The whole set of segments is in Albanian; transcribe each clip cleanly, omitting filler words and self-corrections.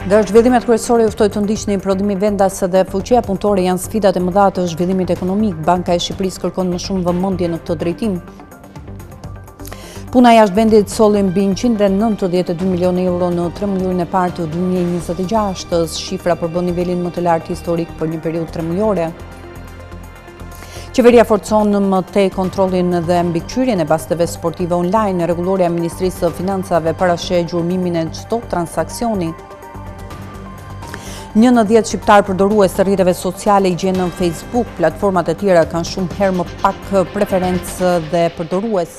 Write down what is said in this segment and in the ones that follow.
Ndër zhvillimet kryesore ju ftoj të ndiqni prodhimi vendas dhe fuqia punëtore janë sfidat e mëdha të zhvillimit ekonomik. Banka e Shqipërisë kërkon më shumë vëmendje në këtë drejtim. Puna jashtë vendit solli mbi 192 milionë euro në tremujorin e parë të 2026-ës. Shifra përbën nivelin më të lartë historik për një periudhë tremujore. Qeveria forcon më tej kontrollin dhe mbikëqyrjen e basteve sportive online. Rregullorja e Ministrisë së Financave parasheh gjurmimin e çdo transaksioni. Një në 10 shqiptarë përdorues të rrjeteve sociale i gjen në Facebook, platformat e tjera kanë shumë herë më pak preferencë dhe përdorues.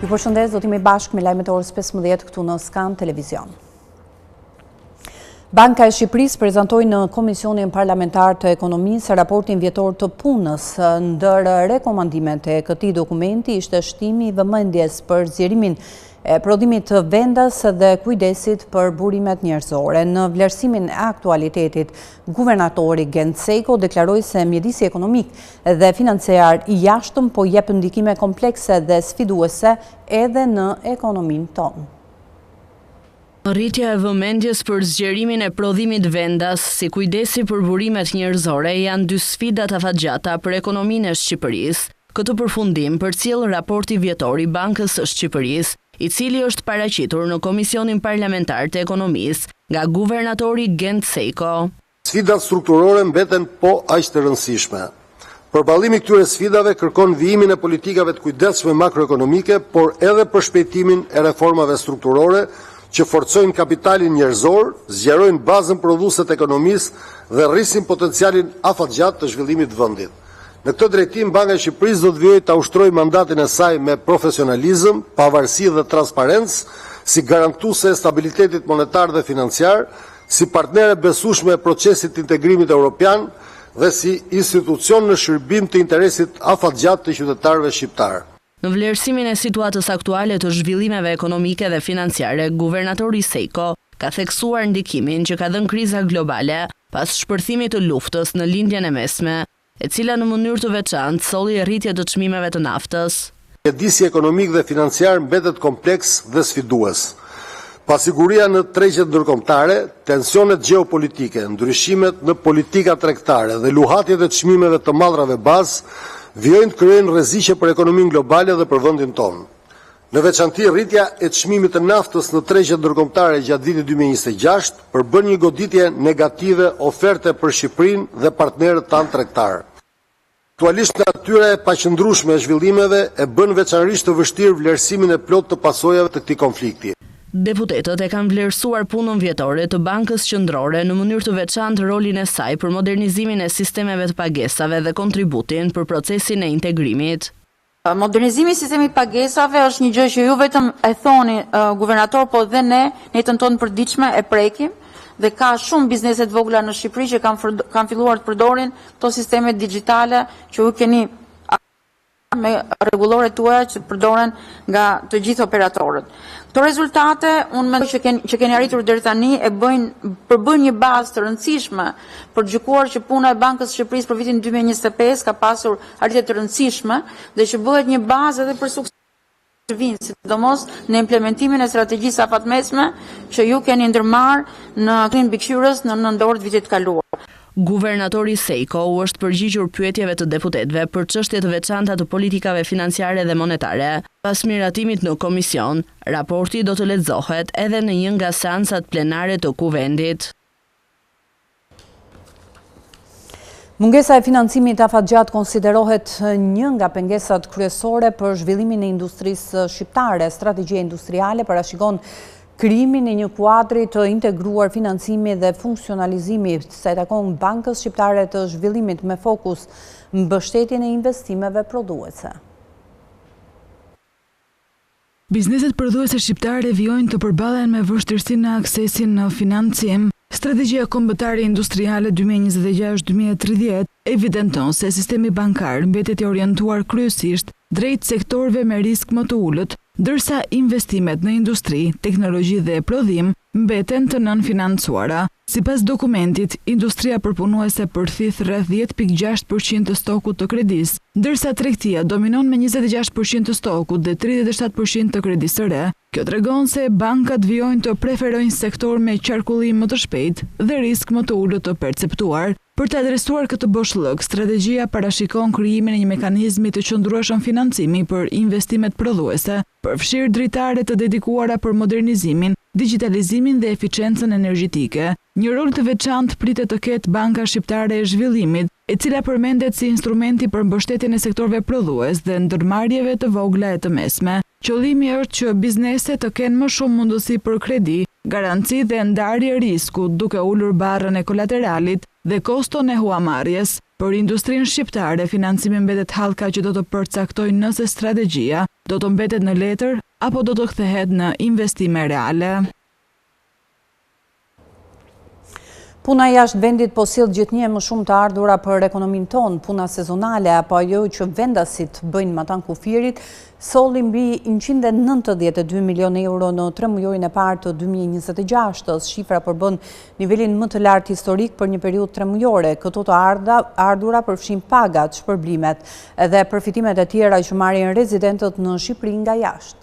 Ju përshëndes, do të jemi bashkë me lajmet e orës 15 këtu në Scan Televizion. Banka e Shqipërisë prezantoi në Komisionin Parlamentar të Ekonomisë raportin vjetor të punës. Ndër rekomandimet e këtij dokumenti ishte shtimi i vëmendjes për zgjerimin e prodhimit vendas dhe kujdesit për burimet njerëzore. Në vlerësimin e aktualitetit, guvernatori Gent Sejko deklaroi se mjedisi ekonomik dhe financiar i jashtëm po jep ndikime komplekse dhe sfiduese edhe në ekonominë tonë. Rritja e vëmendjes për zgjerimin e prodhimit vendas, si kujdesi për burimet njerëzore janë dy sfidat afatgjata për ekonominë e Shqipërisë. Këtë përfundim përcjell raporti vjetor i Bankës së Shqipërisë, i cili është paraqitur në Komisionin Parlamentar të Ekonomisë nga guvernatori Gent Sejko. Sfidat strukturore mbeten po aq të rëndësishme. Përballimi i këtyre sfidave kërkon vijimin e politikave të kujdesshme makroekonomike, por edhe përshpejtimin e reformave strukturore që forcojnë kapitalin njerëzor, zgjerojnë bazën prodhuese të ekonomisë dhe rrisin potencialin afatgjatë të zhvillimit të vendit. Në këtë drejtim, Banka e Shqipërisë do të vijojë ta ushtrojë mandatin e saj me profesionalizëm, pavarësi dhe transparencë, si garantuese e stabilitetit monetar dhe financiar, si partnere e besueshme e procesit të integrimit europian dhe si institucion në shërbim të interesit afatgjatë të qytetarëve shqiptarë. Në vlerësimin e situatës aktuale të zhvillimeve ekonomike dhe financiare, guvernatori Sejko ka theksuar ndikimin që ka dhënë kriza globale pas shpërthimit të luftës në Lindjen e Mesme, e cila në mënyrë të veçantë solli rritje të çmimeve të naftës. Mjedisi ekonomik dhe financiar mbetet kompleks dhe sfidues. Pasiguria në tregjet ndërkombëtare, tensionet gjeopolitike, ndryshimet në politikat tregtare dhe luhatjet e çmimeve të mallrave bazë vijojnë të krijojnë rreziqe për ekonominë globale dhe për vendin tonë. Në veçanti, rritja e çmimit të naftës në tregjet ndërkombëtare gjatë vitit 2026 përbën një goditje negative oferte për Shqipërinë dhe partnerët tanë tregtarë. Aktualisht natyra e paqëndrueshme e zhvillimeve e bën veçanërisht të vështirë vlerësimin e plotë të pasojave të këtij konflikti. Deputetët e kanë vlerësuar punën vjetore të Bankës Qendrore, në mënyrë të veçantë rolin e saj për modernizimin e sistemeve të pagesave dhe kontributin për procesin e integrimit. Modernizimi i sistemit të pagesave është një gjë që ju vetëm e thoni guvernator, po dhe ne në jetën tonë të përditshme e prekim dhe ka shumë biznese të vogla në Shqipëri që kanë kanë filluar të përdorin këto sisteme digjitale që ju keni me rregulloret tuaja që përdoren nga të gjithë operatorët. Këto rezultate unë mendoj që keni që keni arritur deri tani e bëjnë përbëjnë një bazë të rëndësishme për të gjykuar që puna e Bankës së Shqipërisë për vitin 2025 ka pasur arritje të rëndësishme dhe që bëhet një bazë edhe për sukses që vijnë, sidomos në implementimin e strategjisë afatmesme që ju keni ndërmarrë në Këshillin Mbikëqyrës në nëntor të vitit të kaluar. Guvernatori Sejko u është përgjigjur pyetjeve të deputetëve për çështje të veçanta të politikave financiare dhe monetare. Pas miratimit në komision, raporti do të lexohet edhe në një nga seancat plenare të Kuvendit. Mungesa e financimit afatgjatë konsiderohet një nga pengesat kryesore për zhvillimin e industrisë shqiptare. Strategjia industriale parashikon krijimin e një kuadri të integruar financimi dhe funksionalizimi sa i takon Bankës Shqiptare të Zhvillimit me fokus mbështetjen e investimeve prodhuese. Bizneset prodhuese shqiptare vijojnë të përballen me vështirësi në aksesin në financim. Strategjia Kombëtare Industriale 2026-2030 evidenton se sistemi bankar mbetet i orientuar kryesisht drejt sektorëve me risk më të ulët, ndërsa investimet në industri, teknologji dhe prodhim mbeten të nënfinancuara. Sipas dokumentit, industria përpunuese përthith rreth 10.6% të stokut të kredisë, ndërsa tregtia dominon me 26% të stokut dhe 37% të kredisë së re. Kjo tregon se bankat vijojnë të preferojnë sektorë me qarkullim më të shpejtë dhe risk më të ulët të perceptuar. Për të adresuar këtë boshllëk, strategjia parashikon krijimin e një mekanizmi të qëndrueshëm financimi për investimet prodhuese, përfshirë dritare të dedikuara për modernizimin, digjitalizimin dhe efiçiencën energjetike. Një rol të veçantë pritet të ketë Banka Shqiptare e Zhvillimit, e cila përmendet si instrumenti për mbështetjen e sektorëve prodhues dhe ndërmarrjeve të vogla e të mesme. Qëllimi është që bizneset të kenë më shumë mundësi për kredi, garanci dhe ndarje risku, duke ulur barrën e kolateralit dhe koston e huamarrjes. Për industrinë shqiptare, financimi mbetet hallka që do të përcaktojë nëse strategjia do të mbetet në letër apo do të kthehet në investime reale. Puna jashtë vendit po sjell gjithnjë e më shumë të ardhura për ekonominë tonë. Puna sezonale apo ajo që vendasit bëjnë matanë kufirit solli mbi 192 milionë euro në tremujorin e parë të 2026-ës. Shifra përbën nivelin më të lartë historik për një periudhë tremujore. Këto të ardhura përfshijnë pagat, shpërblimet dhe përfitimet e tjera që marrin rezidentët në Shqipëri nga jashtë.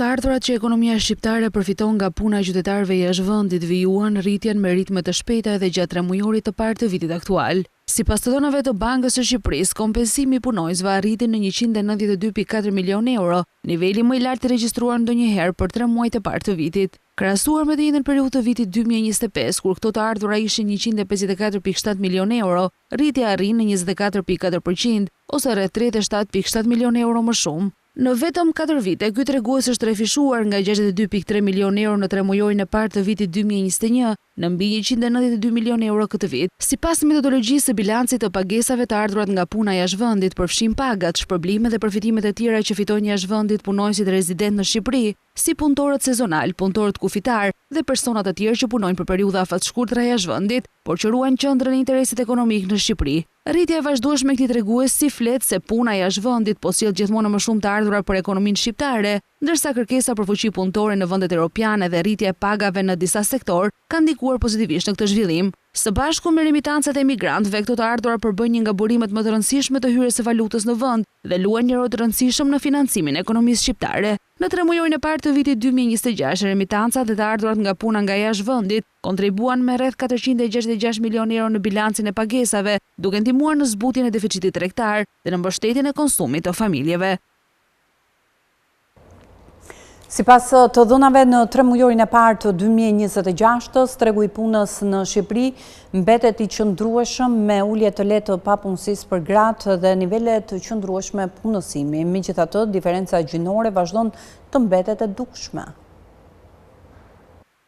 Të ardhurat që ekonomia shqiptare përfiton nga puna e qytetarëve jashtë vendit vijuan rritjen me ritme të shpejta edhe gjatë tremujorit të parë të vitit aktual. Sipas të dhënave të Bankës së Shqipërisë, kompensimi i punonjësve arriti në 192,4 milionë euro, niveli më i lartë i regjistruar ndonjëherë për tre muajt e parë të vitit. Krahasuar me të njëjtën periudhë të vitit 2025, kur këto të ardhura ishin 154,7 milionë euro, rritja arrin në 24,4 për qind, ose rreth 37,7 milionë euro më shumë. Në vetëm katër vite, ky tregues është trefishuar nga 62,3 milionë euro në tremujorin e parë të vitit 2021 në mbi 192 milionë euro këtë vit. Sipas metodologjisë së bilancit të pagesave të ardhurat nga puna jashtë vendit, përfshijnë pagat, shpërblimet dhe përfitimet e tjera që fitojnë jashtë vendit punonjësit rezidentë në Shqipëri, si punëtorët sezonalë, punëtorët kufitarë dhe persona të tjerë që punojnë për periudha afatshkurtra jashtë vendit, por që ruajnë qendrën e interesit ekonomik në Shqipëri. Rritja e vazhdueshme e këtij treguesi flet se puna jashtë vendit po sjell gjithmonë e më shumë të ardhura për ekonominë shqiptare, ndërsa kërkesa për fuqi punëtore në vendet europiane dhe rritja e pagave në disa sektorë kanë ndikuar pozitivisht në këtë zhvillim. Së bashku me remitancat e emigrantëve, këto të ardhura përbëjnë një nga burimet më të rëndësishme të hyrjes së valutës në vend dhe luajnë një rol të rëndësishëm në financimin e ekonomisë shqiptare. Në tremujorin e parë të vitit 2026, remitancat dhe të ardhurat nga puna nga jashtë vendit kontribuan me rreth 466 milionë euro në bilancin e pagesave, duke ndihmuar në zbutjen e deficitit tregtar dhe në mbështetjen e konsumit të familjeve. Sipas të dhënave në tremujorin e parë të 2026-ës, tregu i punës në Shqipëri mbetet i qëndrueshëm me ulje të lehtë të papunësisë për gratë dhe nivele të qëndrueshme punësimi. Megjithatë, diferenca gjinore vazhdon të mbetet e dukshme.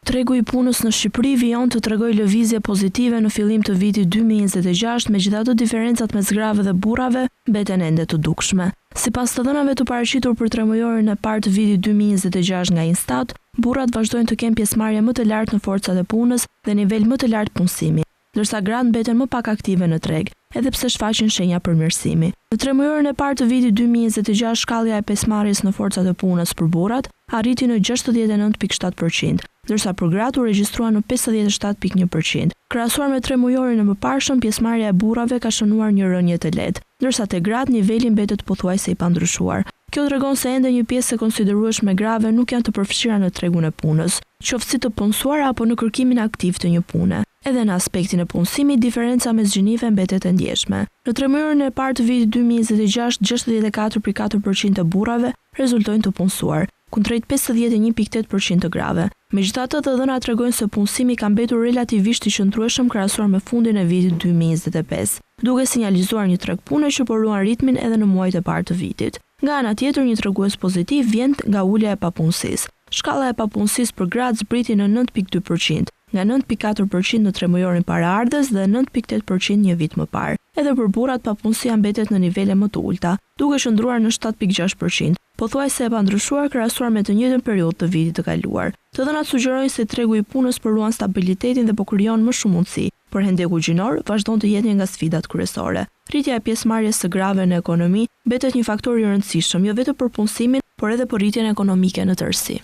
Tregu i punës në Shqipëri vijon të tregojë lëvizje pozitive në fillim të vitit 2026, megjithatë diferencat mes grave dhe burrave mbeten ende të dukshme. Sipas të dhënave të paraqitur për tremujorin e parë të vitit 2026 nga Instat, burrat vazhdojnë të kenë pjesëmarrje më të lartë në forcat e punës dhe nivel më të lartë punësimi, ndërsa gratë mbeten më pak aktive në treg, edhe pse shfaqin shenja përmirësimi. Në tremujorin e parë të vitit 2026 shkallja e pjesëmarrjes në forcat e punës për burrat arriti në 69.7%, ndërsa për gratë u regjistrua në 57.1%. Krahasuar me tremujorin e mëparshëm, pjesëmarrja e burrave ka shënuar një rënie të lehtë, ndërsa te gratë niveli mbetet pothuajse i pandryshuar. Kjo tregon se ende një pjesë e konsiderueshme grave nuk janë të përfshira në tregun e punës, qoftë si të punësuara apo në kërkimin aktiv të një pune. Edhe në aspektin e punësimit, diferenca mes gjinive mbetet e ndjeshme. Në tremujorin e parë të vitit 2026, 64.4% e burrave rezultojnë të punësuar, kundrejt 51.8% të grave. Megjithatë, të dhënat tregojnë se punësimi ka mbetur relativisht i qëndrueshëm krahasuar me fundin e vitit 2025, duke sinjalizuar një treg pune që po ruan ritmin edhe në muajt e parë të vitit. Nga ana tjetër, një tregues pozitiv vjen nga ulja e papunësisë. Shkalla e papunësisë për gratë zbriti në 9.2%, nga 9.4% në tremujorin paraardhës dhe 9.8% një vit më parë. Edhe për burrat papunësia mbetet në nivele më të ulta, duke qëndruar në 7.6%, pothuajse e pandryshuar krahasuar me të njëjtën periudhë të vitit të kaluar. Të dhënat sugjerojnë se tregu i punës po ruan stabilitetin dhe po krijon më shumë mundësi, por hendeku gjinor vazhdon të jetë një nga sfidat kryesore. Rritja e pjesëmarrjes së grave në ekonomi mbetet një faktor i rëndësishëm jo vetëm për punësimin, por edhe për rritjen ekonomike në tërësi.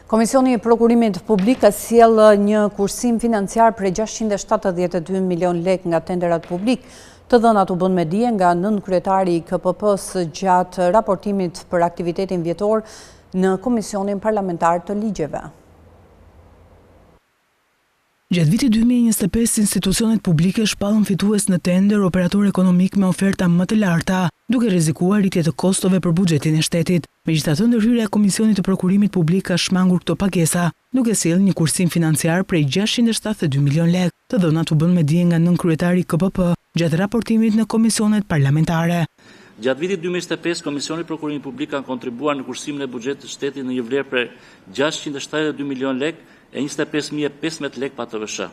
Komisioni i Prokurimit Publik ka sjellë një kursim financiar prej 672 milion lekë nga tenderat publikë. Të dhënat u bënë me dije nga nënkryetari i KPP-së gjatë raportimit për aktivitetin vjetor në Komisionin Parlamentar të Ligjeve. Gjatë vitit 2025, institucionet publike shpallën fitues në tender operatorë ekonomikë me oferta më të larta, duke rrezikuar rritje të kostove për buxhetin e shtetit. Megjithatë, ndërhyrja e Komisionit të Prokurimit Publik ka shmangur këto pagesa, duke sjellë një kursim financiar prej 672 milionë lekë. Të dhënat u bënë me dije nga nënkryetari i KPP gjatë raportimit në komisionet parlamentare. Gjatë vitit 2025, Komisioni i Prokurimit Publik ka kontribuar në kursimin e buxhetit të shtetit në një vlerë prej 672 milionë lekë e 25.015 lekë pa TVSH.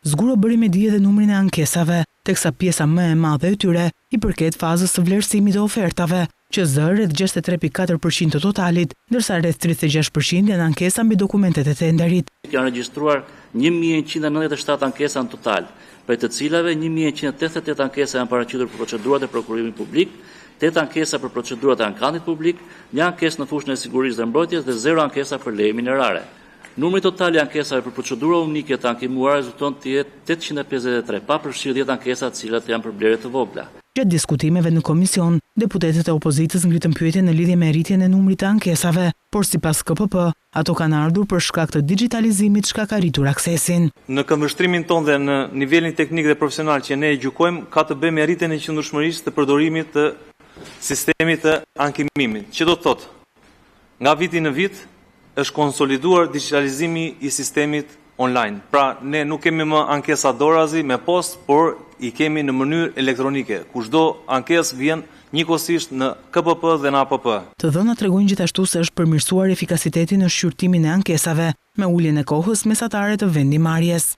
Zguro bëri me dije dhe numrin e ankesave, teksa pjesa më e madhe e tyre i përket fazës së vlerësimit të ofertave, që zë rreth 63.4% të totalit, ndërsa rreth 36% janë ankesa mbi dokumentet e tenderit. Janë regjistruar 1197 ankesa në total, prej të cilave 1188 ankesa janë paraqitur për procedurat e prokurimit publik, 8 ankesa për procedurat e ankandit publik, një ankesë në fushën e sigurisë dhe mbrojtjes dhe 0 ankesa për leje minerare. Numri total i ankesave për procedura unike të ankimuara rezulton të jetë 853, pa përfshirë 10 ankesa të cilat janë për blerje të vogla. Gjatë diskutimeve në komision, deputetët e opozitës ngritën pyetje në lidhje me rritjen e numrit të ankesave, por sipas KPP, ato kanë ardhur për shkak të digjitalizimit çka ka rritur aksesin. Në këndvështrimin tonë dhe në nivelin teknik dhe profesional që ne e gjykojmë, ka të bëjë me rritjen e qëndrueshmërisë të përdorimit të sistemit të ankimimit, që do të thotë Nga viti në vit është konsoliduar digjitalizimi i sistemit online. Pra, ne nuk kemi më ankesa dorazi me postë, por i kemi në mënyrë elektronike, ku çdo ankesë vjen njëkohësisht në KPP dhe në APP. Të dhënat tregojnë gjithashtu se është përmirësuar efikasiteti në shqyrtimin e ankesave, me uljen e kohës mesatare të vendimmarrjes.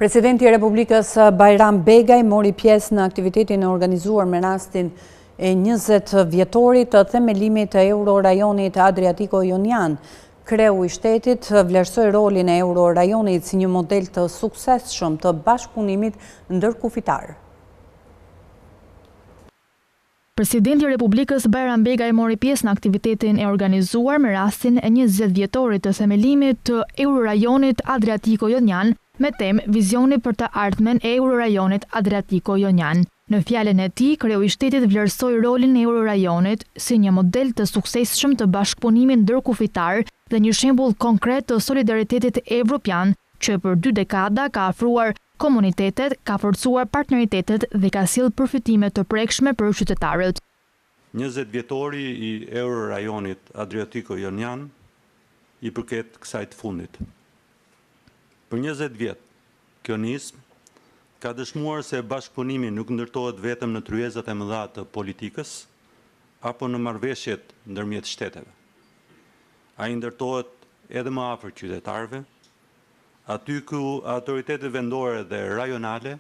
Presidenti i Republikës Bajram Begaj mori pjesë në aktivitetin e organizuar me rastin e 20 vjetorit të themelimit të Eurorajonit Adriatiko-Jonian. Kreu i shtetit vlerësoi rolin e Eurorajonit si një model të suksesshëm të bashkëpunimit ndërkufitar. Presidenti i Republikës Bajram Begaj mori pjesë në aktivitetin e organizuar me rastin e 20 vjetorit të themelimit të Eurorajonit Adriatiko-Jonian me temë Vizioni për të ardhmen e Eurorajonit Adriatiko-Jonian. Në fjalën e tij, kreu i shtetit vlerësoi rolin e Eurorajonit si një model të suksesshëm të bashkëpunimit ndërkufitar dhe një shembull konkret të solidaritetit evropian që për dy dekada ka afruar komunitetet, ka forcuar partneritetet dhe ka sjellë përfitime të prekshme për qytetarët. 20 vjetori i Eurorajonit Adriatiko-Jonian i përket kësaj të fundit. Për 20 vjet, kjo nismë ka dëshmuar se bashkëpunimi nuk ndërtohet vetëm në tryezat e mëdha të politikës apo në marrëveshjet ndërmjet shteteve. Ai ndërtohet edhe më afër qytetarëve, aty ku autoritetet vendore dhe rajonale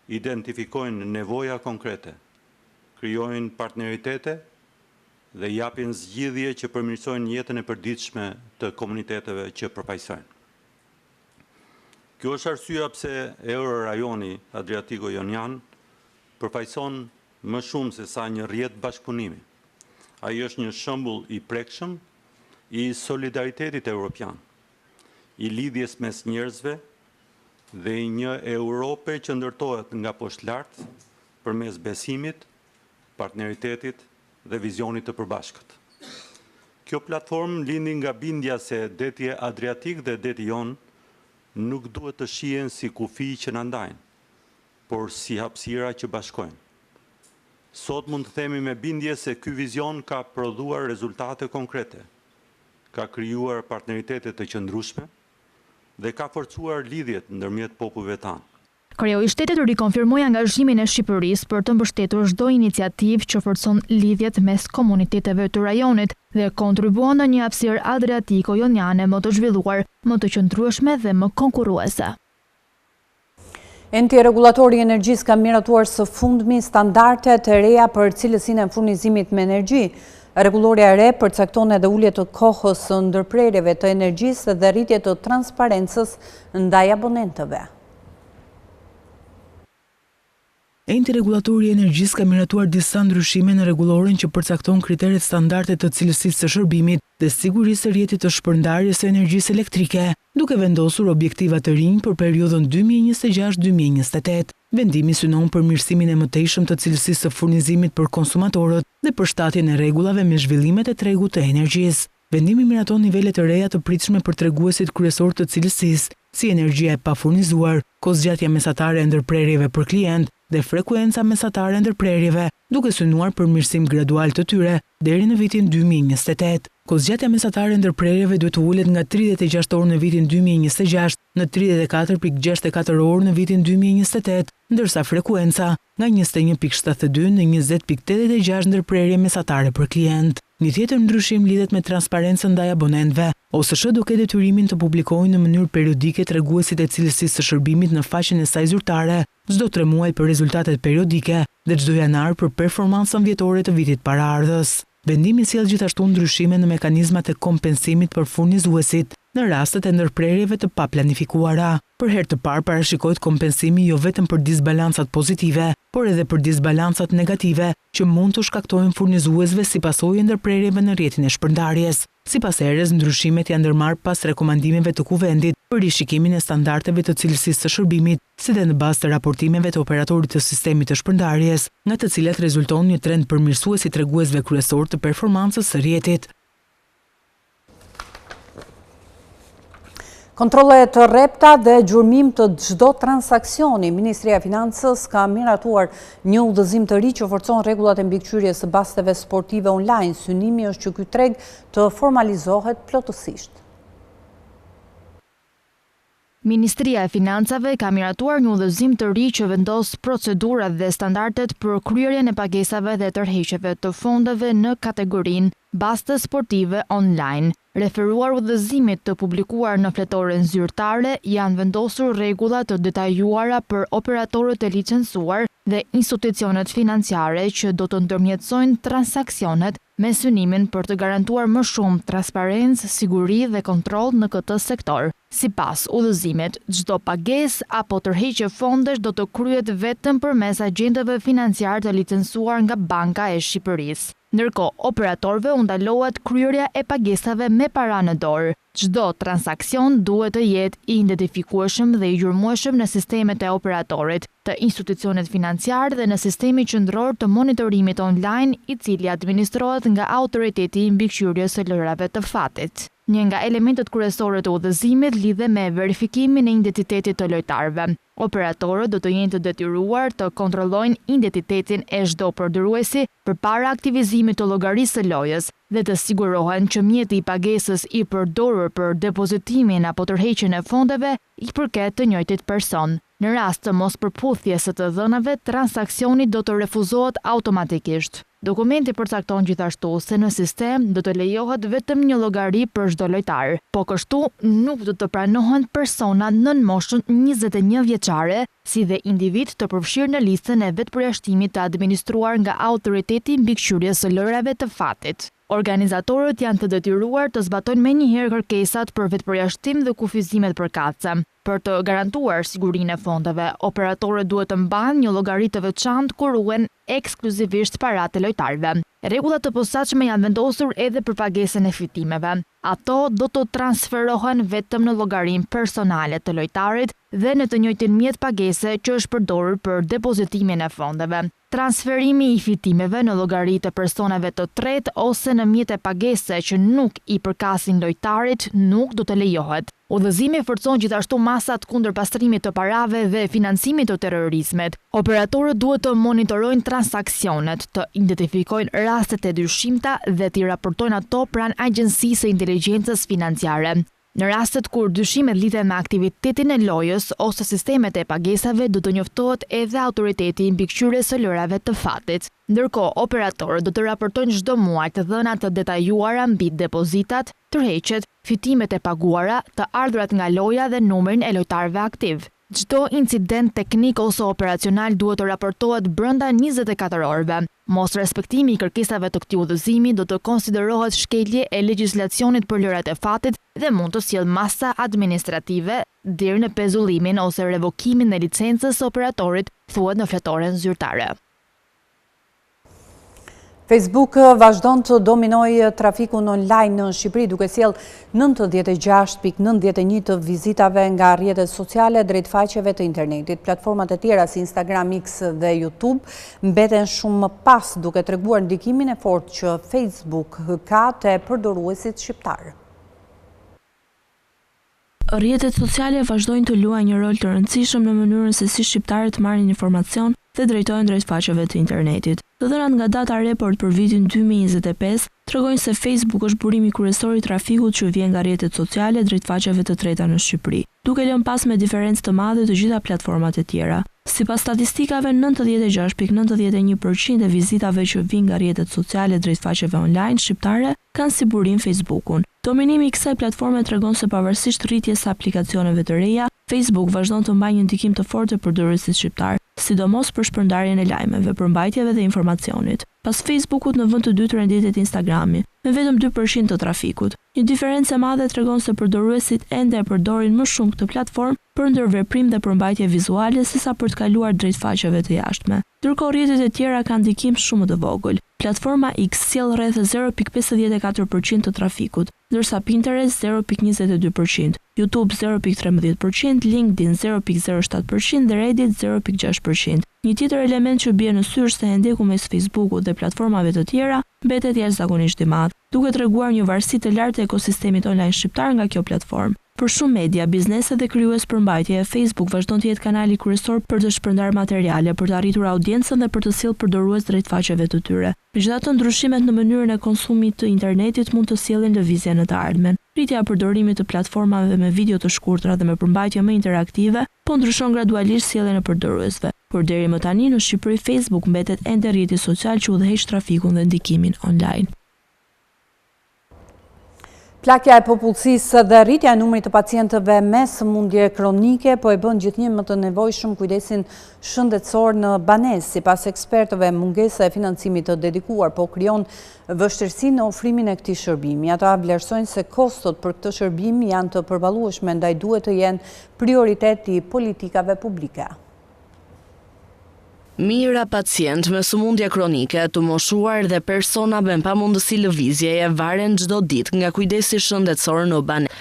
identifikojnë nevoja konkrete, krijojnë partneritete dhe japin zgjidhje që përmirësojnë jetën e përditshme të komuniteteve që përfaqësojnë. Kjo është arsyeja pse Eurorajoni Adriatiko-Jonian përfaqëson më shumë se sa një rrjet bashkëpunimi. Ai është një shembull i prekshëm i solidaritetit evropian, i lidhjes mes njerëzve dhe i një Europe që ndërtohet nga poshtë lart përmes besimit, partneritetit dhe vizionit të përbashkët. Kjo platformë lindi nga bindja se deti Adriatik dhe deti Jon nuk duhet të shihen si kufij që na ndajnë, por si hapësira që bashkojnë. Sot mund të themi me bindje se ky vizion ka prodhuar rezultate konkrete, ka krijuar partneritete të qëndrueshme dhe ka forcuar lidhjet ndërmjet popujve tanë. Kreu i shtetit rikonfirmoi angazhimin e Shqipërisë për të mbështetur çdo iniciativë që forcon lidhjet mes komuniteteve të rajonit dhe kontribuon në një hapësirë adriatiko-joniane më të zhvilluar, më të qëndrueshme dhe më konkurruese. Enti Rregullator i Energjisë ka miratuar së fundmi standardet e reja për cilësinë e furnizimit me energji. Rregullorja e re përcakton edhe ulje të kohës së ndërprerjeve të energjisë dhe rritje të transparencës ndaj abonentëve. Enti Rregullator i Energjisë ka miratuar disa ndryshime në rregulloren që përcakton kriteret standarde të cilësisë së shërbimit dhe sigurisë së rrjetit të shpërndarjes së energjisë elektrike, duke vendosur objektiva të rinj për periudhën 2026 2028. Vendimi synon përmirësimin e mëtejshëm të cilësisë së furnizimit për konsumatorët dhe përshtatjen e rregullave me zhvillimet e tregut të energjisë. Vendimi miraton nivele të reja të pritshme për treguesit kryesorë të cilësisë, si energjia e pafurnizuar, kohëzgjatja mesatare e ndërprerjeve për klient dhe frekuenca mesatare e ndërprerjeve, duke synuar përmirësim gradual të tyre deri në vitin 2028. Kohëzgjatja mesatare e ndërprerjeve duhet të ulet nga 36 orë në vitin 2026 në 34.64 orë në vitin 2028, ndërsa frekuenca nga 21.72 në 20.86 ndërprerje mesatare për klient. Një tjetër ndryshim lidhet me transparencën ndaj abonentëve. OSSH do ketë detyrimin të publikojë në mënyrë periodike treguesit e cilësisë së shërbimit në faqen e saj zyrtare çdo tre muaj për rezultatet periodike dhe çdo janar për performancën vjetore të vitit paraardhës. Vendimi sjell gjithashtu ndryshime në mekanizmat e kompensimit për furnizuesit në rastet e ndërprerjeve të paplanifikuara. Për herë të parë parashikohet kompensimi jo vetëm për disbalancat pozitive, por edhe për disbalancat negative që mund t'u shkaktohen furnizuesve si pasojë e ndërprerjeve në rrjetin e shpërndarjes. Sipas ERE-s, ndryshimet janë ndërmarrë pas rekomandimeve të Kuvendit për rishikimin e standardeve të cilësisë së shërbimit si dhe në bazë të raportimeve të operatorit të sistemit të shpërndarjes, nga të cilat rezulton një trend përmirësues i treguesve kryesorë të performancës së rrjetit. Kontrolle të rrepta dhe gjurmim të çdo transaksioni. Ministria e Financës ka miratuar një udhëzim të ri që forcon rregullat e mbikëqyrjes së basteve sportive online. Synimi është që ky treg të formalizohet plotësisht. Ministria e Financave ka miratuar një udhëzim të ri që vendos procedurat dhe standardet për kryerjen e pagesave dhe tërheqjeve të fondeve në kategorinë Baste sportive online. Referuar udhëzimit të publikuar në Fletoren Zyrtare, janë vendosur rregulla të detajuara për operatorët e licencuar dhe institucionet financiare që do të ndërmjetësojnë transaksionet me synimin për të garantuar më shumë transparencë, siguri dhe kontroll në këtë sektor. Sipas udhëzimit, çdo pagesë apo tërheqje fondesh do të kryhet vetëm përmes agjentëve financiarë të licencuar nga Banka e Shqipërisë. Ndërkohë, operatorëve u ndalohet kryerja e pagesave me para në dorë. Çdo transaksion duhet të jetë i identifikueshëm dhe i gjurmueshëm në sistemet e operatorit, të institucionit financiar dhe në sistemin qendror të monitorimit online, i cili administrohet nga Autoriteti i Mbikëqyrjes së Lojërave të Fatit. Një nga elementët kryesore të udhëzimit lidhet me verifikimin e identitetit të lojtarëve. Operatorët do të jenë të detyruar të kontrollojnë identitetin e çdo përdoruesi përpara aktivizimit të llogarisë së lojës dhe të sigurohen që mjeti i pagesës i përdorur për depozitimin apo tërheqjen e fondeve i përket të njëjtit person. Në rast të mospërputhjes së të dhënave, transaksioni do të refuzohet automatikisht. Dokumenti përcakton gjithashtu se në sistem do të lejohet vetëm një llogari për çdo lojtar. Po kështu, nuk do të pranohen persona nën moshën 21 vjeçare, si dhe individë të përfshirë në listën e vetëpërjashtimit të administruar nga Autoriteti i Mbikëqyrjes së Lojërave të Fatit. Organizatorët janë të detyruar të zbatojnë menjëherë kërkesat për vetëpërjashtim dhe kufizimet përkatëse. Për të garantuar sigurinë e fondeve, operatorët duhet të mbajnë një llogari të veçantë ku ruhen ekskluzivisht paratë e lojtarëve. Rregulla të posaçme janë vendosur edhe për pagesën e fitimeve. Ato do të transferohen vetëm në llogarinë personale të lojtarit dhe në të njëjtin mjet pagese që është përdorur për depozitimin e fondeve. Transferimi i fitimeve në llogari të personave të tretë ose në mjete pagese që nuk i përkasin lojtarit nuk do të lejohet. Udhëzimi forcon gjithashtu masat kundër pastrimit të parave dhe financimit të terrorizmit. Operatorët duhet të monitorojnë transaksionet, të identifikojnë rastet e dyshimta dhe t'i raportojnë ato pranë Agjencisë së Inteligjencës Financiare. Në rastet kur dyshimet lidhen me aktivitetin e lojës ose sistemet e pagesave do të njoftohet edhe Autoriteti i Mbikëqyrjes së Lojërave të Fatit. Ndërkohë, operatorët do të raportojnë çdo muaj të dhëna të detajuara mbi depozitat, tërheqjet, fitimet e paguara, të ardhurat nga loja dhe numrin e lojtarëve aktivë. Çdo incident teknik ose operacional duhet të raportohet brenda 24 orëve. Mosrespektimi i kërkesave të këtij udhëzimi do të konsiderohet shkelje e legjislacionit për lojërat e fatit dhe mund të sjellë masa administrative deri në pezullimin ose revokimin e licencës së operatorit, thuhet në fletoren zyrtare. Facebook vazhdon të dominojë trafikun online në Shqipëri duke sjellë 96.91 të vizitave nga rrjetet sociale drejt faqeve të internetit. Platformat e tjera si Instagram, X dhe YouTube mbeten shumë më pas duke treguar ndikimin e fortë që Facebook ka te përdoruesit shqiptarë. Rrjetet sociale vazhdojnë të luajnë një rol të rëndësishëm në mënyrën se si shqiptarët marrin informacion dhe drejtohen drejt faqeve të internetit. Të dhënat nga Data Report për vitin 2025 tregojnë se Facebook është burimi kryesor i trafikut që vjen nga rrjetet sociale drejt faqeve të treta në Shqipëri, duke lënë pas me diferencë të madhe të gjitha platformat e tjera. Sipas statistikave, 96,91 për qind e vizitave që vijnë nga rrjetet sociale drejt faqeve online shqiptare kanë si burim Facebook-un. Dominimi i kësaj platforme tregon se pavarësisht rritjes së aplikacioneve të reja, Facebook vazhdon të mbajë një ndikim të fortë te përdoruesit shqiptarë, sidomos për shpërndarjen e lajmeve, përmbajtjeve dhe informacionit. Pas Facebook-ut në vend të dytë renditet Instagrami, me vetëm 2% të trafikut. Një diferencë e madhe tregon se përdoruesit ende e përdorin më shumë këtë platformë për ndërveprim dhe përmbajtje vizuale sesa për të kaluar drejt faqeve të jashtme. Ndërkohë rrjetet e tjera kanë ndikim shumë më të vogël. Platforma X sjell rreth 0.54% të trafikut, ndërsa Pinterest 0.22%, YouTube 0.13%, LinkedIn 0.07% dhe Reddit 0.6%. Një tjetër element që bie në sy është se hendeku mes Facebookut dhe platformave të tjera mbetet jashtëzakonisht i madh, duke treguar një varësi të lartë të ekosistemit online shqiptar nga kjo platformë. Për shumë media, biznese dhe krijues përmbajtjeje, Facebook vazhdon të jetë kanali kryesor për të shpërndarë materiale, për të arritur audiencën dhe për të sjellë përdorues drejt faqeve të tyre. Megjithatë, ndryshimet në mënyrën e konsumit të internetit mund të sjellin lëvizje në të ardhmen. Rritja e përdorimit të platformave me video të shkurtra dhe me përmbajtje më interaktive po ndryshon gradualisht sjelljen e përdoruesve. Por deri më tani, në Shqipëri Facebook mbetet ende rrjeti social që udhëheq trafikun dhe ndikimin online. Plakja e popullsisë dhe rritja e numrit të pacientëve me sëmundje kronike po e bën gjithnjë më të nevojshëm kujdesin shëndetësor në banesë. Sipas ekspertëve, mungesa e financimit të dedikuar po krijon vështirësi në ofrimin e këtij shërbimi. Ata vlerësojnë se kostot për këtë shërbim janë të përballueshme, ndaj duhet të jenë prioritet i politikave publike. Mijëra pacientë me sëmundje kronike, të moshuar dhe persona me pamundësi lëvizjeje varen çdo ditë nga kujdesi shëndetësor në banesë.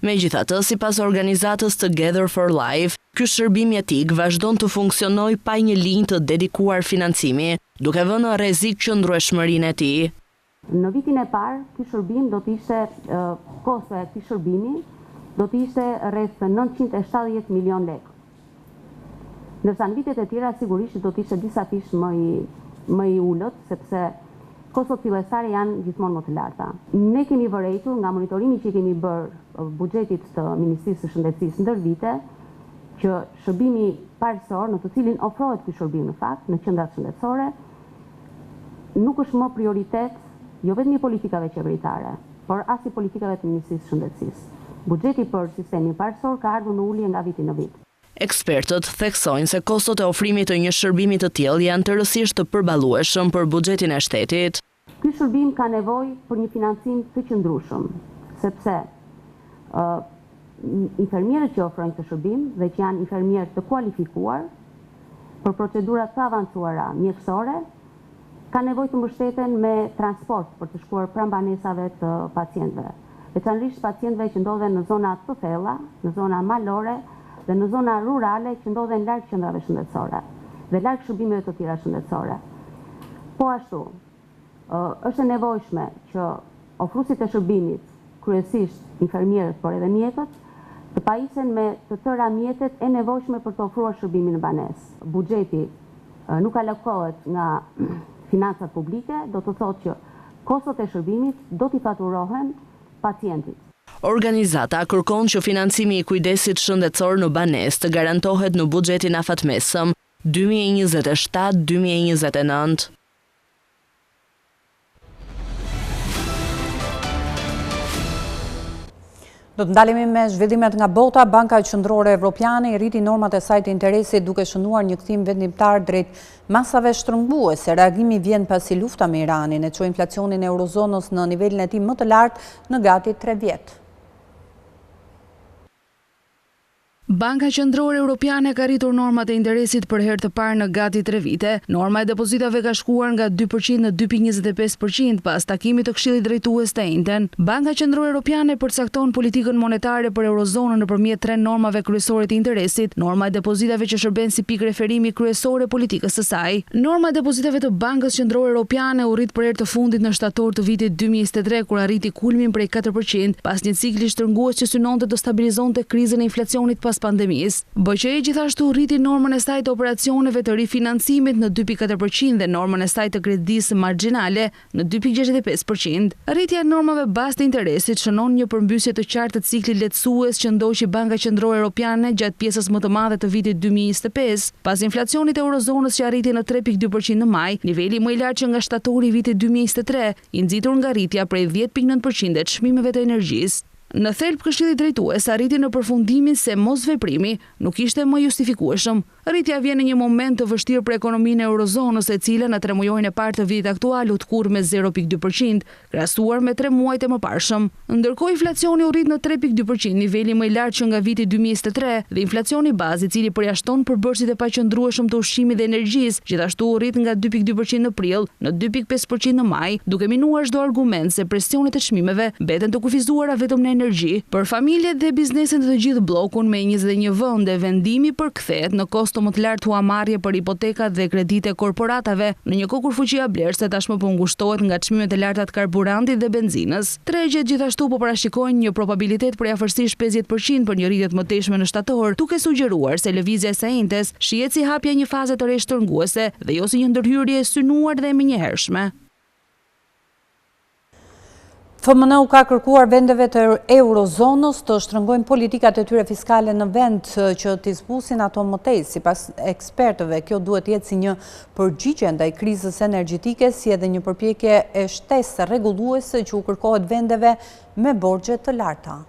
Megjithatë, sipas organizatës Together for Life, ky shërbim jetik vazhdon të funksionojë pa një linjë të dedikuar financimi, duke vënë në rrezik qëndrueshmërinë e tij. Në vitin e parë, ky shërbim do të ishte, kostoja e këtij shërbimi do të ishte rreth 970 milion lekë. Ndërsa në vitet e tjera sigurisht do të ishte disafish më i më i ulët, sepse kostot fillestare janë gjithmonë më të larta. Ne kemi vërejtur nga monitorimi që i kemi bërë buxhetit të Ministrisë së Shëndetësisë ndër vite, që shërbimi parësor në të cilin ofrohet ky shërbim në fakt në qendrat shëndetësore, nuk është më prioritet jo vetëm i politikave qeveritare, por as i politikave të Ministrisë së Shëndetësisë. Buxheti për sistemin parësor ka ardhur në ulje nga viti në vit. Ekspertët theksojnë se kostot e ofrimit të një shërbimi të tillë janë tërësisht të përballueshëm për buxhetin e shtetit. Ky shërbim ka nevojë për një financim të qëndrueshëm, sepse infermierët që ofrojnë këtë shërbim dhe që janë infermierë të kualifikuar për procedura të avancuara mjekësore, kanë nevojë të mbështeten me transport për të shkuar pranë banesave të pacientëve, veçanërisht pacientëve që ndodhen në zona të thella, në zona malore dhe në zona rurale që ndodhen larg qendrave shëndetësore dhe larg shërbimeve të tjera shëndetësore. Po ashtu, është e nevojshme që ofruesit e shërbimit, kryesisht infermierët, por edhe mjekët, të pajisen me të tëra mjetet e nevojshme për të ofruar shërbimin në banesë. Buxheti nuk alokohet nga financat publike, do të thotë që kostot e shërbimit do t'i faturohen pacientit. Organizata kërkon që financimi i kujdesit shëndetësor në banesë të garantohet në buxhetin afatmesëm 2027 2029. Do të ndalemi me zhvillimet nga bota, Banka Qendrore Evropiane i rriti normat e saj të interesit duke shënuar një kthim vendimtar drejt masave shtrënguese. Reagimi vjen pasi lufta me Iranin e çoi inflacionin e eurozonës në nivelin e tij më të lartë në gati tre vjet. Banka Qendrore Europiane ka rritur normat e interesit për herë të parë në gati tre vite. Norma e depozitave ka shkuar nga 2% në 2,25% pas takimit të Këshillit Drejtues të enjten. Banka Qendrore Europiane përcakton politikën monetare për eurozonën nëpërmjet tre normave kryesore të interesit, norma e depozitave që shërben si pikë referimi kryesore e politikës së saj. Norma e depozitave të Bankës Qendrore Europiane u rrit për herë të fundit në shtator të vitit 2023 kur arriti kulmin prej 4%, pas një cikli shtrëngues që synonte të stabilizonte krizën e inflacionit pas pandemisë. BQE gjithashtu rriti normën e saj të operacioneve të rifinancimit në 2,4% dhe normën e saj të kredisë margjinale në 2,65%. Rritja e normave bazë të interesit shënon një përmbysje të qartë të ciklit lehtësues që ndoqi Banka Qendrore Europiane gjatë pjesës më të madhe të vitit 2025, pas inflacionit të eurozonës që arriti në 3,2% në maj, niveli më i lartë që nga shtatori i vitit 2023, i nxitur nga rritja prej 10,9% e çmimeve të energjisë. Në thelb, Këshilli Drejtues arriti në përfundimin se mosveprimi nuk ishte më i justifikueshëm. Rritja vjen në një moment të vështirë për ekonominë e eurozonës, e cila në tremujorin e parë të vitit aktual u tkurr me 0,2%, krahasuar me tre muajt e mëparshëm. Ndërkohë, inflacioni u rrit në 3,2%, niveli më i lartë që nga viti 2023, dhe inflacioni bazë, i cili përjashton përbërësit e paqëndrueshëm të ushqimit dhe energjisë, gjithashtu u rrit nga 2,2% në prill në 2,5% në maj, duke minuar çdo argument se presionet e çmimeve mbeten të kufizuara vetëm në energji. Për familjet dhe bizneset në të gjithë bllokun me 21 vende, vendimi përkthehet në kosto më të lartë huamarrje për hipotekat dhe kreditë e korporatave, në një kohë kur fuqia blerëse tashmë po ngushtohet nga çmimet e larta të karburantit dhe benzinës. Tregjet gjithashtu po parashikojnë një probabilitet prej afërsisht 50% për një rritje të mëtejshme në shtator, duke sugjeruar se lëvizja e së enjtes shihet si hapja e një faze të re shtrënguese dhe jo si një ndërhyrje e synuar dhe e menjëhershme. FMN u ka kërkuar vendeve të eurozonës të shtrëngojnë politikat e tyre fiskale në vend që t'i zbusin ato më tej. Sipas ekspertëve, kjo duhet të jetë si një përgjigje ndaj krizës energjetike, si edhe një përpjekje e shtesë rregulluese që u kërkohet vendeve me borxhe të larta.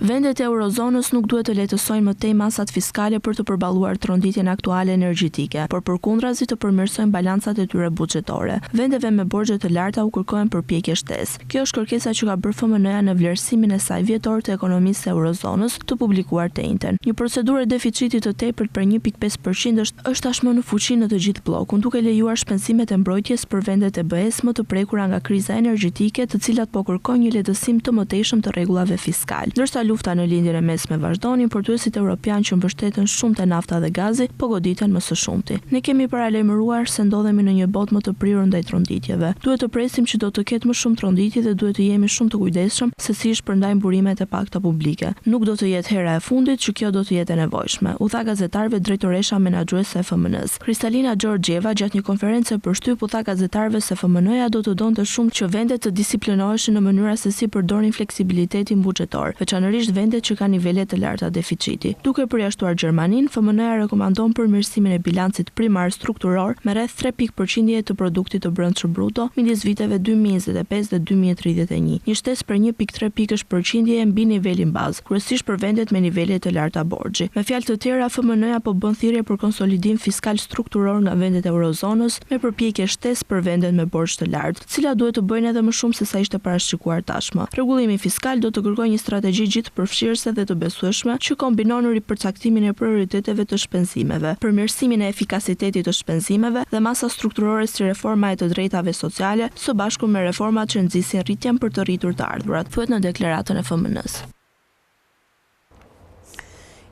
Vendet e eurozonës nuk duhet të lehtësojnë më tej masat fiskale për të përballuar tronditjen aktuale energjetike, por përkundrazi të përmirësojnë balancat e tyre buxhetore. Vendeve me borxhe të larta u kërkohen përpjekje shtesë. Kjo është kërkesa që ka bërë FMN-ja në vlerësimin e saj vjetor të ekonomisë së eurozonës, të publikuar të enjten. Një procedurë e deficitit të tepërt prej 1,5 për qind është është tashmë në fuqi në të gjithë bllokun, duke lejuar shpenzimet e mbrojtjes për vendet e BE-së më të prekura nga kriza energjetike, të cilat po kërkojnë një lehtësim të mëtejshëm të rregullave fiskalë. Ndërsa lufta në Lindjen e Mesme vazhdon, importuesit europianë që mbështeten shumë te nafta dhe gazi, po goditen më së shumti. Ne kemi paralajmëruar se ndodhemi në një botë më të prirur ndaj tronditjeve. Duhet të presim që do të ketë më shumë tronditje dhe duhet të jemi shumë të kujdesshëm se si i shpërndajmë burimet e pakta publike. Nuk do të jetë hera e fundit që kjo do të jetë e nevojshme, u tha gazetarëve drejtoresha menaxhuese e FMN-së. Kristalina Georgieva gjatë një konference për shtyp u tha gazetarëve se FMN-ja do të donte shumë që vendet të disiplinoheshin në mënyra se si përdorin fleksibilitetin buxhetor, veçanërisht vendet që kanë nivele të larta deficiti. Duke përjashtuar Gjermaninë, FMN-ja rekomandon përmirësimin e bilancit primar strukturor me rreth tre pikë përqindjeje të produktit të brendshëm bruto midis viteve 2025 dhe 2031, një shtesë prej 1,3 pikësh përqindjeje mbi nivelin bazë, kryesisht për vendet me nivele të larta borxhi. Me fjalë të tjera, FMN-ja po bën thirrje për konsolidim fiskal strukturor nga vendet e eurozonës me përpjekje shtesë për vendet me borxh të lartë, të cilat duhet të bëjnë edhe më shumë se sa ishte parashikuar tashmë. Rregullimi fiskal do të kërkojë një strategji gjithëpërfshirëse dhe të besueshme që kombinon ripërcaktimin e prioriteteve të shpenzimeve, përmirësimin e efikasitetit të shpenzimeve dhe masa strukturore si reforma e të drejtave sociale, së bashku me reformat që nxisin rritjen për të rritur të ardhurat, thuhet në deklaratën e FMN-së.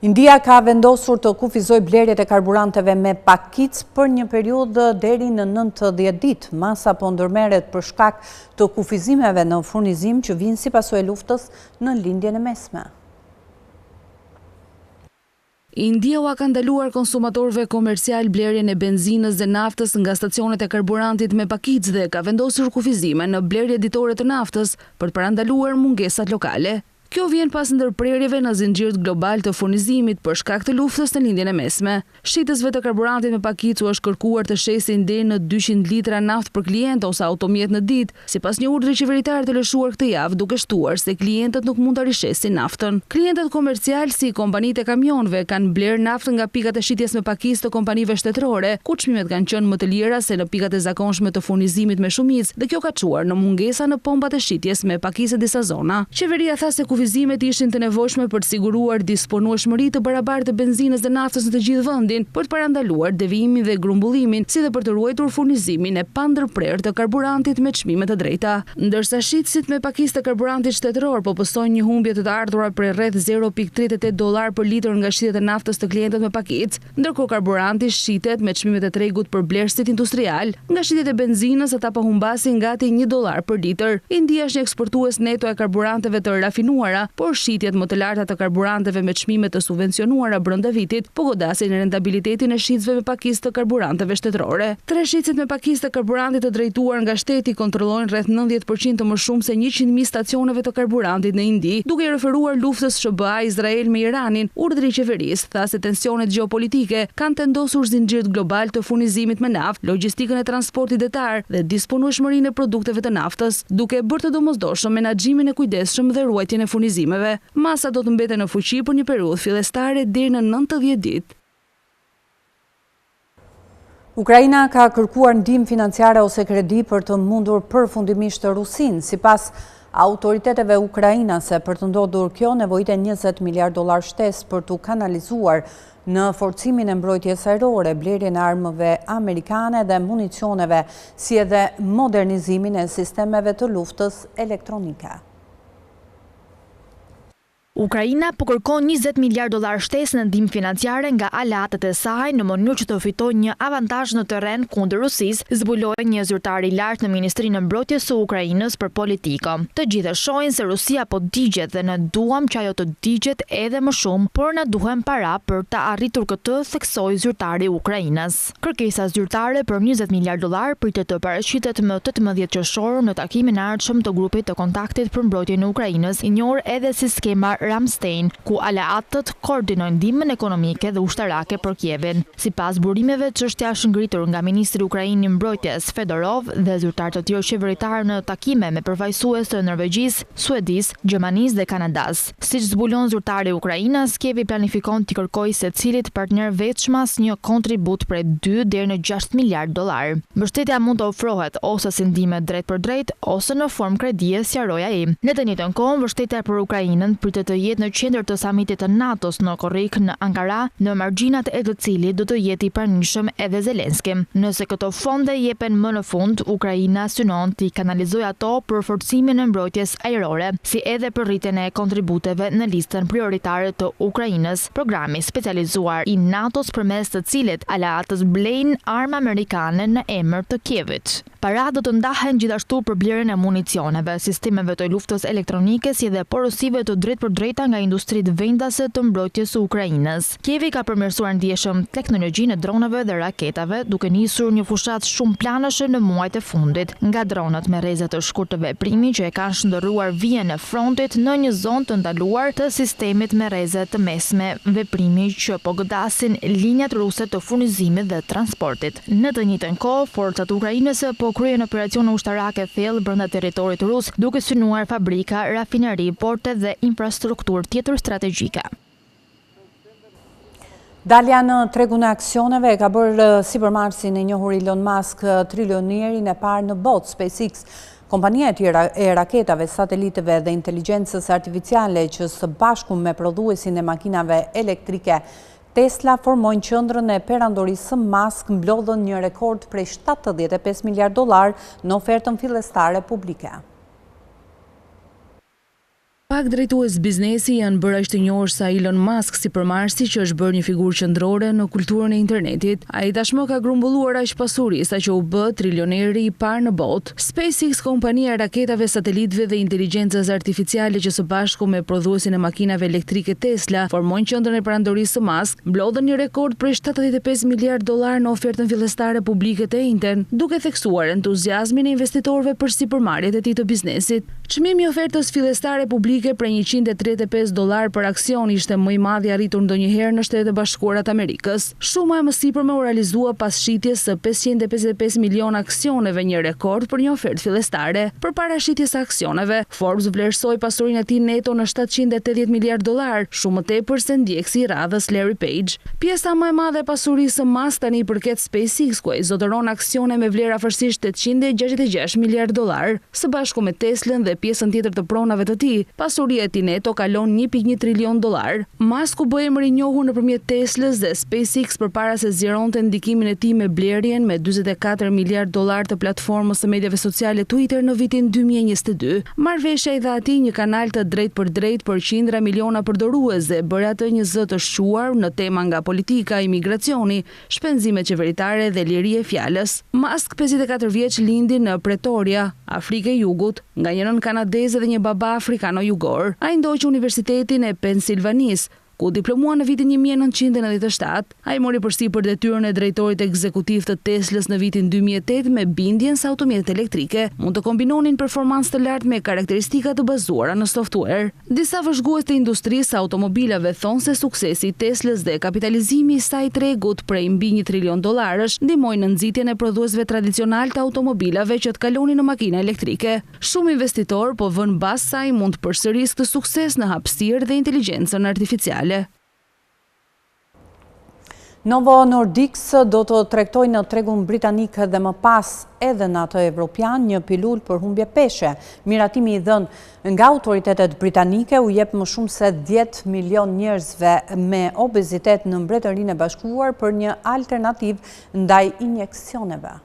India ka vendosur të kufizojë blerjet e karburanteve me pakicë për një periudhë deri në 90 ditë. Masa po ndërmerret për shkak të kufizimeve në furnizim që vijnë si pasojë e luftës në Lindjen e Mesme. India ua ka ndaluar konsumatorëve komercial blerjen e benzinës dhe naftës nga stacionet e karburantit me pakicë dhe ka vendosur kufizime në blerje ditore të naftës për të parandaluar mungesat lokale. Kjo vjen pas ndërprerjeve në zinxhirët globalë të furnizimit për shkak të luftës në Lindjen e Mesme. Shitësve të karburantit me pakicë u është kërkuar të shesin deri në 200 litra naftë për klient ose automjet në ditë, sipas një urdhri qeveritar të lëshuar këtë javë, duke shtuar se klientët nuk mund ta rishesin naftën. Klientët komercialë, si kompanitë e kamionëve, kanë blerë naftë nga pikat e shitjes me pakicë të kompanive shtetërore, ku çmimet kanë qenë më të lira se në pikat e zakonshme të furnizimit me shumicë dhe kjo ka çuar në mungesa në pompat e shitjes me pakicë në disa zona. Qeveria tha se kufizimet ishin të nevojshme për të siguruar disponueshmëri të barabartë të benzinës dhe naftës në të gjithë vendin, për të parandaluar devijimin dhe grumbullimin, si dhe për të ruajtur furnizimin e pandërprerë të karburantit me çmime të drejta. Ndërsa shitësit me pakicë të karburantit shtetëror po pësojnë një humbje të të ardhurave prej rreth 0,38 dollarë për litër nga shitjet e naftës te klientët me pakicë, Ndërkohë karburanti shitet me çmimet e tregut për blerësit industrialë. Nga shitjet e benzinës ata po humbasin gati një dollar për litër. India është një eksportues neto e karburanteve të rafinuara, por shitjet më të larta të karburanteve me çmime të subvencionuara brenda vitit po godasin rentabilitetin e shitësve me pakicë të karburanteve shtetërore. Tre shitësit me pakicë të karburantit të drejtuar nga shteti kontrollojnë rreth 90% të më shumë se 100.000 stacioneve të karburantit në Indi, duke iu referuar luftës SHBA-Izrael me Iranin, urdhri i qeverisë tha se tensionet gjeopolitike kanë tendosur zinxhirët globalë të furnizimit me naftë, logjistikën e transportit detar dhe disponueshmërinë e produkteve të naftës, duke e bërë të domosdoshëm menaxhimin e kujdesshëm dhe ruajtjen e furnizimeve. Masat do të mbeten në fuqi për një periudhë fillestare deri në 90 ditë. Ukraina ka kërkuar ndihmë financiare ose kredi për të mundur përfundimisht Rusinë. Sipas autoriteteve ukrainase, për të ndodhur kjo, nevojiten 20 miliard dollarë shtesë për t'u kanalizuar në forcimin e mbrojtjes ajrore, blerjen e armëve amerikane dhe municioneve, si edhe modernizimin e sistemeve të luftës elektronike. Ukraina po kërkon 20 miliardë dollarë shtesë në ndihmë financiare nga aleatët e saj në mënyrë që të fitojë një avantazh në terren kundër Rusisë, zbuloi një zyrtar i lartë në Ministrinë e Mbrojtjes së Ukrainës për Politico. Të gjithë e shohin se Rusia po digjet dhe ne duam që ajo të digjet edhe më shumë, por na duhen para për ta arritur këtë, theksoi zyrtari ukrainas. Kërkesa zyrtare për 20 miliardë dollarë pritet të paraqitet më 18 qershor në takimin e ardhshëm të Grupit të Kontaktit për Mbrojtjen e Ukrainës, i njohur edhe si skema Ramstein, ku aleatët koordinojnë ndihmën ekonomike dhe ushtarake për Kievin. Sipas burimeve, çështja është ngritur nga ministri ukrainas i Mbrojtjes, Fedorov dhe zyrtarë të tjerë qeveritarë në takime me përfaqësues të Norvegjisë, Suedisë, Gjermanisë dhe Kanadasë. Siç zbulon zyrtari ukrainas, Kievi planifikon t'i kërkojë secilit partner veçmas një kontribut prej dy deri në gjashtë miliardë dollarë. Mbështetja mund të ofrohet ose si ndihmë e drejtpërdrejtë, ose në formë kredie, sqaroi ai. Në të njëjtën kohë, mbështetja për Ukrainën pritet të jetë në qendër të samitit të NATO-s në korrik në Ankara, në margjinat e të cilit do të jetë i pranishëm edhe Zelensky. Nëse këto fonde jepen më në fund, Ukraina synon t'i kanalizojë ato për forcimin e mbrojtjes ajrore, si edhe për rritjen e kontributeve në listën prioritare të Ukrainës, programi i specializuar i NATO-s përmes të cilit aleatët blejnë armë amerikane në emër të Kievit. Paratë do të ndahen gjithashtu për blerjen e municioneve, sistemeve të luftës elektronike si dhe porosive të drejtpërdrejta nga industritë vendase të mbrojtjes së Ukrainës. Kievi ka përmirësuar ndjeshëm teknologjinë e dronëve dhe raketave, duke nisur një fushatë shumëplanëshe në muajt e fundit, nga dronët me rreze të shkurtër veprimi që e kanë shndërruar vijën e frontit në një zonë të ndaluar te sistemet me rreze të mesme veprimi që po godasin linjat ruse të furnizimit dhe transportit. Në të njëjtën kohë, forcat ukrainase po kryejnë operacione ushtarake thellë brenda territorit rus, duke synuar fabrika, rafineri, porte dhe infrastrukturë tjetër strategjike. Dalja në tregun e aksioneve e ka bërë sipërmarrësin e njohur Elon Musk trilionierin e parë në botë, SpaceX, kompania e tij e raketave, satelitëve dhe inteligjencës artificiale që së bashku me prodhuesin e makinave elektrike Tesla formojnë qendrën e perandorisë së Musk mblodhën një rekord prej 75 miliard dollarë në ofertën fillestare publike. Pak drejtues biznesi janë bërë aq të njohur sa Elon Musk, sipërmarrësi që është bërë një figurë qendrore në kulturën e internetit. Ai tashmë ka grumbulluar aq pasuri sa që u bë trilioneri i parë në botë. SpaceX, kompania e raketave, satelitëve dhe inteligjencës artificiale që së bashku me prodhuesin e makinave elektrike Tesla formojnë qendrën e perandorisë së Musk, mblodhën një rekord prej 75 miliardë dollarë në ofertën fillestare publike të enjten, duke theksuar entuziazmin e investitorëve për sipërmarrjet e tij të biznesit. Çmimi i ofertës fillestare publike prej 135 dollarë për aksion ishte më i madhi i arritur ndonjëherë në Shtetet e Bashkuara të Amerikës. Shuma e mësipërme u realizua pas shitjes së 555 milionë aksioneve, një rekord për një ofertë fillestare. Përpara shitjes së aksioneve, Forbes vlerësoi pasurinë e tij neto në 780 miliardë dollarë, shumë më tepër se ndjekësi i radhës Larry Page. Pjesa më e madhe e pasurisë së Musk tani i përket SpaceX, ku ai zotëron aksione me vlerë afërsisht 866 miliardë dollarë. Së bashku me Teslën dhe pjesën tjetër të pronave të tij, pasuria e tij neto kalon 1.1 trilion dollarë. Musk u bë emër i njohur nëpërmjet Teslës dhe SpaceX përpara se zgjeronte ndikimin e tij me blerjen me 44 miliardë dollarë të platformës së mediave sociale Twitter në vitin 2022. Marrëveshja i dha atij një kanal të drejtpërdrejtë për qindra miliona përdorues dhe e bëri atë një zë të shquar në tema nga politika, imigracioni, shpenzimet qeveritare dhe liria e fjalës. Musk, 54 vjeç, lindi në Pretoria, Afrikë e Jugut, nga një nënë kanadeze dhe një baba afrikano-jugor. Ai ndoqi Universitetin e Pensilvanisë, ku u diplomua në vitin 1997. Ai mori përsipër detyrën e drejtorit ekzekutiv të Teslës në vitin 2008 me bindjen se automjetet elektrike mund të kombinonin performancë të lartë me karakteristika të bazuara në software. Disa vëzhgues të industrisë së automobilave thonë se suksesi i Teslës dhe kapitalizimi i saj i tregut prej mbi 1 trilion dollarësh ndihmoi në nxitjen e prodhuesve tradicionalë të automobilave që të kalonin në makina elektrike. Shumë investitorë po vënë bast se ai mund të përsërisë këtë sukses në hapësirë dhe inteligjencën artificiale. Novo Nordisk do të tregtojë në tregun britanik dhe më pas edhe në atë evropian një pilulë për humbje peshe. Miratimi i dhënë nga autoritetet britanike u jep më shumë se 10 milion njerëzve me obezitet në Mbretërinë e Bashkuar për një alternativë ndaj injeksioneve.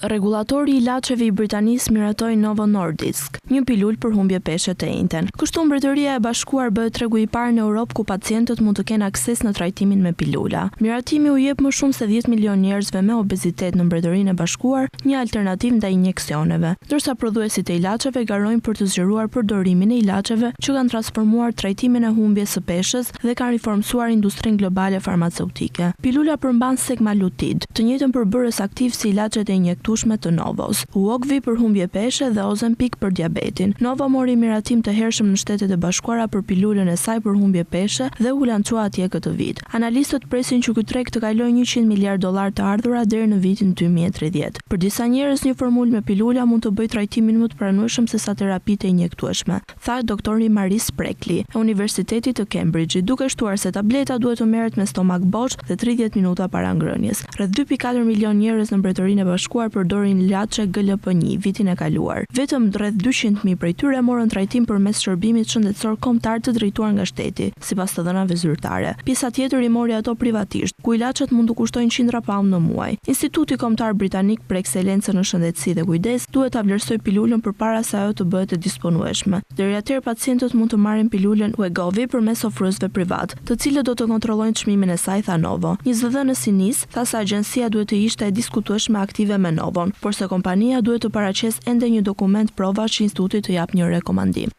Rregullatori i ilaçeve i Britanisë miratoi Novo Nordisk, një pilulë për humbje peshe të enjten. Kështu Mbretëria e Bashkuar bëhet tregu i parë në Europë ku pacientët mund të kenë akses në trajtimin me pilula. Miratimi u jep më shumë se 10 milionë njerëzve me obezitet në Mbretërinë e Bashkuar një alternativë ndaj injeksioneve, ndërsa prodhuesit e ilaçeve garojnë për të zgjeruar përdorimin e ilaçeve që kanë transformuar trajtimin e humbjes së peshës dhe kanë riformësuar industrinë globale farmaceutike. Pilula përmban semaglutid, të njëjtën përbërës aktiv si ilaçet e injektueshme të Novos, Wegovy për humbje peshe dhe Ozempic për diabetin. Novo mori miratim të hershëm në Shtetet e Bashkuara për pilulën e saj për humbje peshe dhe u lançua atje këtë vit. Analistët presin që ky treg të kalojë 100 miliardë dollarë të ardhura deri në vitin 2030. Për disa njerëz, një formulë me pilula mund të bëjë trajtimin më të pranueshëm sesa terapitë e injektueshme. tha doktori Maris Prekli, e Universitetit të Cambridge-it, duke shtuar se tableta duhet të merret me stomak bosh dhe 30 minuta para ngrënies. Rreth 2.4 milionë njerëz në Mbretërinë e Bashkuar përdorin ilaçe GLP-1 vitin e kaluar. Vetëm rreth 200.000 prej tyre morën trajtim përmes shërbimit shëndetësor kombëtar të drejtuar nga shteti, sipas të dhënave zyrtare. Pjesa tjetër i mori ato privatisht, ku ilaçet mund të kushtojnë qindra paund në muaj. Instituti Kombëtar Britanik për Ekselencën në Shëndetësi dhe Kujdes duhet ta vlerësojë pilulën përpara se ajo të bëhet e disponueshme. Deri atëherë pacientët mund të marrin pilulën Wegovy përmes ofruesve privatë, të cilët do të kontrollojnë çmimin e saj, tha Novo. Një zëdhënës i NICE tha se agjencia duhet të ishte e diskutueshme aktive me Novon, por se kompania duhet të paraqesë ende një dokument provash që instituti të japë një rekomandim.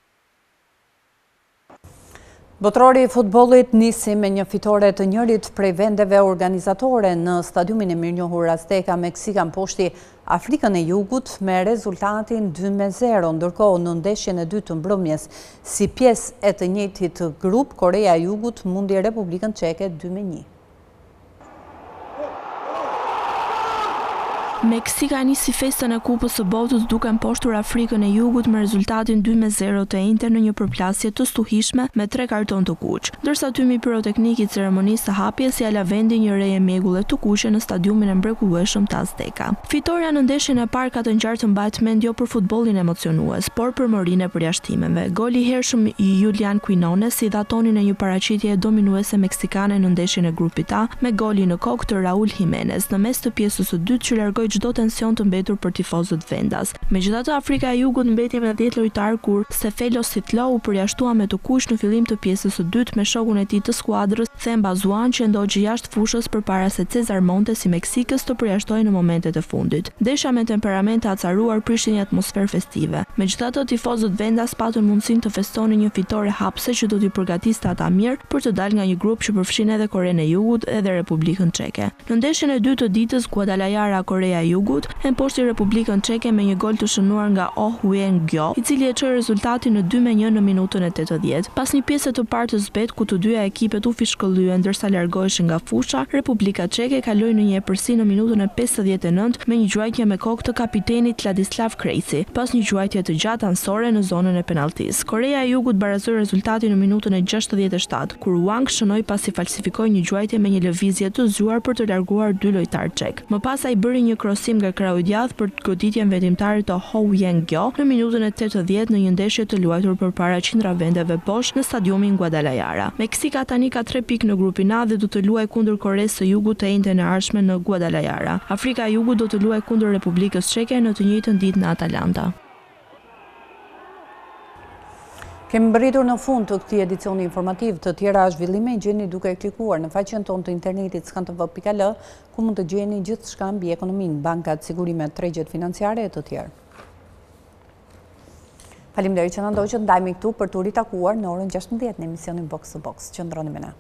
Botërori i futbollit nisi me një fitore të njërit prej vendeve organizatore në stadiumin e mirënjohur Azteca, Meksika mposhti Afrikën e Jugut me rezultatin 2-0, ndërkohë në ndeshjen e dytë të mbrëmjes si pjesë e të njëjtit grup, Koreja e Jugut mundi Republikën Çeke 2-1. Meksika nisi festën e Kupës së Botës duke mposhtur Afrikën e Jugut me rezultatin 2-0 të enjten në një përplasje të stuhishme me tre karton të kuq, ndërsa tymi piroteknik i ceremonisë së hapjes ia la vendin një reje mjegulle të kuqe në stadiumin e mrekullueshëm të Azteca. Fitorja në ndeshjen e parë ka të ngjarë të mbahet mend jo për futbollin emocionues, por për morinë e përjashtimeve. Goli i hershëm i Julian Quinones i dha tonin e një paraqitjeje dominuese meksikane në ndeshjen e grupit A, me golin në kokë të Raul Jimenez në mes të pjesës së dytë që largoi çdo tension të mbetur për tifozët vendas. Megjithatë, Afrika e Jugut mbeti me 10 lojtarë kur Sefelo Sitlo u përjashtua me të kuq në fillim të pjesës së dytë me shokun e tij të skuadrës Themba Zwane që e ndoqi jashtë fushës përpara se Cesar Montes i Meksikës të përjashtohej në momentet e fundit. Ndeshja me temperament të acaruar prishi një atmosferë festive. Megjithatë, tifozët vendas patën mundësinë të festonin një fitore hapëse që do t'i përgatiste ata mirë për të dalë nga një grup që përfshin edhe Korenë e Jugut edhe Republikën Çeke. Në ndeshjen e dytë të ditës, Guadalajara Koreja e. Koreja e Jugut e mposhti Republikën Çeke me një gol të shënuar nga Oh Hyeon-gyu, i cili e çoi rezultatin në 2-1 në minutën e 80. Pas një pjese të parë të zbehtë ku të dyja ekipet u fishkëllyen ndërsa largoheshin nga fusha, Republika Çeke kaloi në një epërsi në minutën e 59 me një gjuajtje me kokë të kapitenit Ladislav Krejci, pas një gjuajtje të gjatë anësore në zonën e penalltisë. Koreja e Jugut barazoi rezultatin në minutën e 67, kur Hwang shënoi pasi falsifikoi një gjuajtje me një lëvizje të zgjuar për të larguar dy lojtarë çekë. Më pas ai bëri një krosim nga krahu i djathtë për goditjen vendimtare të Oh Hyeon-gyu në minutën e 80 në një ndeshje të luajtur përpara qindra vendeve bosh në stadiumin Guadalajara. Meksika tani ka tre pikë në grupin A dhe do të luajë kundër Koresë së Jugut të enjten e ardhshme në Guadalajara. Afrika e Jugut do të luajë kundër Republikës Çeke në të njëjtën ditë në Atalanta. Kemi mbërritur në fund të këtij edicioni informativ. Të tjera zhvillime i gjeni duke klikuar në faqen tonë të internetit skantv.al, ku mund të gjeni gjithçka mbi ekonominë, bankat, sigurimet, tregjet financiare e të tjerë. Faleminderit që na ndoqët, ndahemi këtu për t'u ritakuar në orën 16 në emisionin Box to Box. Qëndroni me ne.